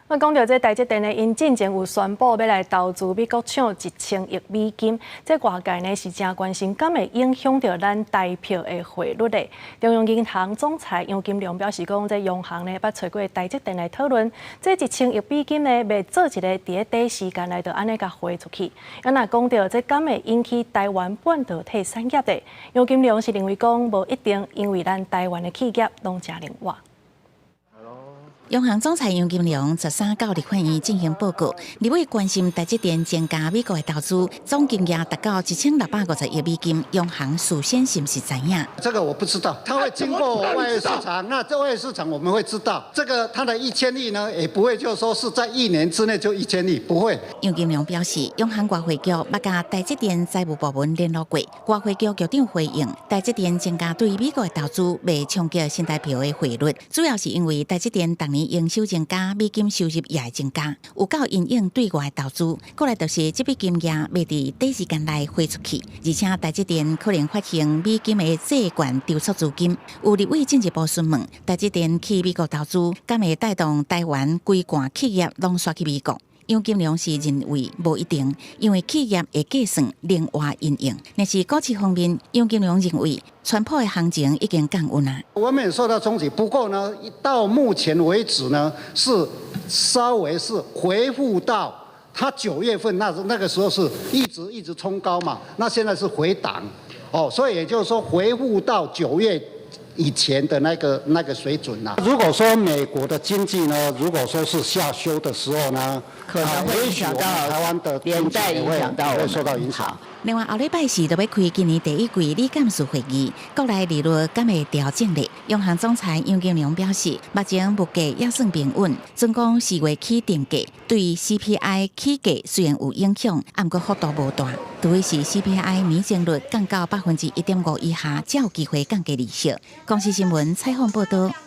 我講著這台積電呢，𪜶進前有宣布欲來投資美國廠1000億美金，這外界呢是誠關心，敢會影響著咱台票的匯率咧？中央銀行總裁楊金龍表示講，這央行呢捌揣過台積電來討論，這一千億美金呢，袂做一個佇咧短時間內就按呢共匯出去。啊，若講著這敢會引起台灣半導體產業的，楊金龍是認為講無一定，因為咱台灣的企業攏誠靈活。央行總裁楊金龍13到立法院進行報告，立委關心台積電增加美國的投資，總金額達到1650億美金，央行事先是毋是知影？這個我不知道，它會經過外匯市場，那這外匯市場我們會知道，這個它的一千億呢，也不會就是說是在一年之內就一千億，不會。楊金龍表示，央行外匯局捌佮台積電財務部門聯絡過，外匯局局長回應，台積電增加對美國的投資，袂衝擊新台票的匯率，主要是因為台積電逐年營收增加，美金收入也會增加，有夠因應對外投資。過來就是這筆金額袂佇短時間內匯出去，而且台積電可能發行美金的債券籌措資金。有立委進一步詢問，台積電去美國投資，敢會帶動台灣規罐企業攏徙去美國？楊金龍是認為無一定，因為企業會計算靈活因應。若是股市方面，楊金龍認為川普的行情已經降溫啦。我們也受到衝擊，不過呢，到目前為止呢，是稍微是回復到它9月份那個時候是一直一直衝高嘛，那現在是回檔，哦，所以也就是說回復到9月以前的那個水準啦。如果說美國的經濟呢，如果說是下修的時候呢，可能會影響到台灣的連帶影響到會受到影響。另外，後禮拜四就欲開今年第一季理監事會議，國內利率敢會調整咧？央行總裁楊金龍表示，目前物價猶算平穩，準講4月起定價，對 CPI 起價雖然有影響，毋過幅度無大。除非是 CPI 年增率降到1.5%以下，才有機會降低利息。公視新聞採訪報導。